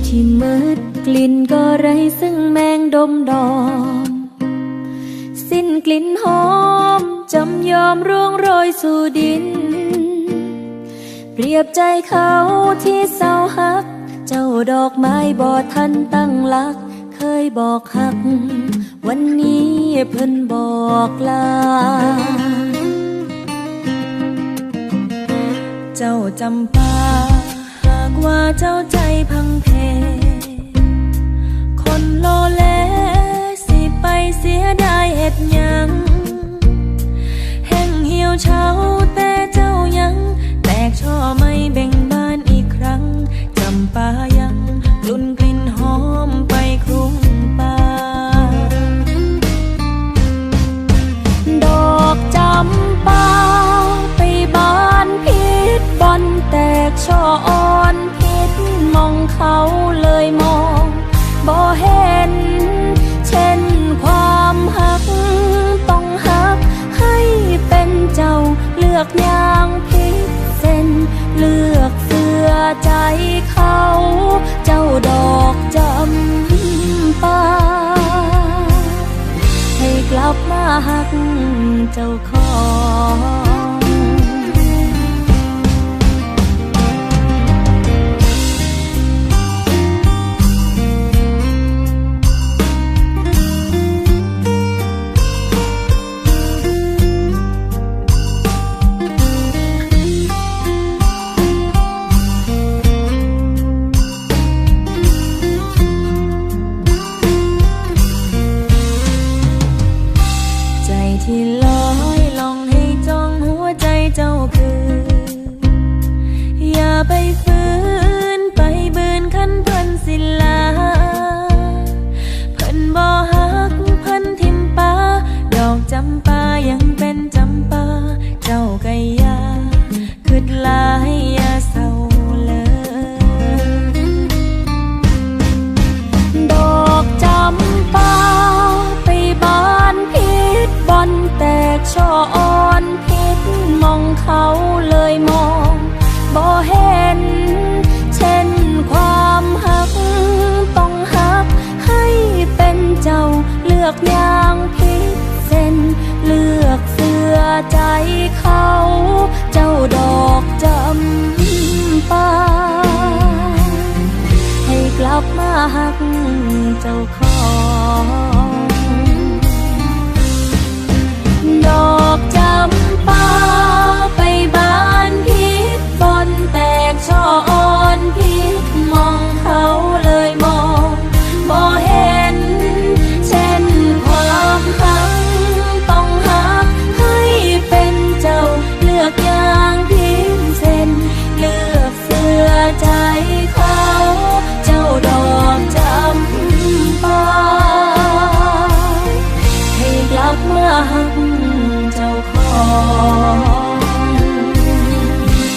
ທີ່ໝົດກລິ້ນກໍໄຮ້ຊຶ່ງແມງດົມດອມ ສິ້ນກລິ້ນຫອມຈຳຍອມຮ່ວງໂລຍສູ່ດິນ ປຽບໃຈເຂົາທີ່ເສົ້າຮັກ ເຈົ້າດອກໄມ້ບໍ່ທັນຕັ້ງຫຼັກ ເຄີຍບອກຮັກ ວັນນີ້ເພິ່ນບອກລາ ເຈົ້າຈຳປາ ຫາກວ່າເຈົ້າໃຈພັງເພ ຄົນໂລເລ ຊິໄປເສຍດາຍເຮັດຫຍັງ ແຫ້ງຫ່ຽວເຊົາແຕ່ເຈົ້າຍັງ ແຕກຊ່ອໃໝ່ເບັ່ງບານອີກຄັ້ງ ຈຳປາຍັງລຸນກລິ້ນຫອມໄປຄຸມປ່າ ດອກຈຳປາໄປບານຜິດບ່ອນ ແຕກຊ່ອອ່ອນຜິດໝ່ອງເຂົາເລີຍມອງ ບໍ່ເຫັນເຊັ່ນຄວາມຮັກ ຕ້ອງຮັກໃຫ້ເປັນເຈົ້າ ເລືອກຍ່າງຜິດເສັ້ນ ເລືອກເຊື່ອໃຈເຂົາ ເຈົ້າດອກຈຳປາ ໃຫ້ກັບມາຮັກເຈົ້າຂອງ ໃຈທີ່ລອຍລ່ອງໃຫ້ຈ້ອງຫົວໃຈເຈົ້າຄືນ ຢ່າໄປຝືນໄປບືນຄັນເພິ່ນສິລາ ເພິ່ນບໍ່ຮັກເພິ່ນຖິ້ມປາ ດອກຈຳປາຍັງເປັນຈຳປາ ເຈົ້າກະຢ່າ ຄິດຫຼາຍຢ່າເສົ້າເລີຍ ດອກຈຳປາໄປບານຜິດບ່ອນ ແຕກຊ່ອອ່ອນຜິດໝ່ອງເຂົາເລີຍມອງ ບໍ່ເຫັນເຊັ່ນຄວາມຮັກ ຕ້ອງຮັກໃຫ້ເປັນເຈົ້າ ເລືອກຍ່າງຜິດເສັ້ນ ເລືອກເຊື່ອໃຈເຂົາ ເຈົ້າດອກຈຳປາ ໃຫ້ກັບມາຮັກເຈົ້າຂ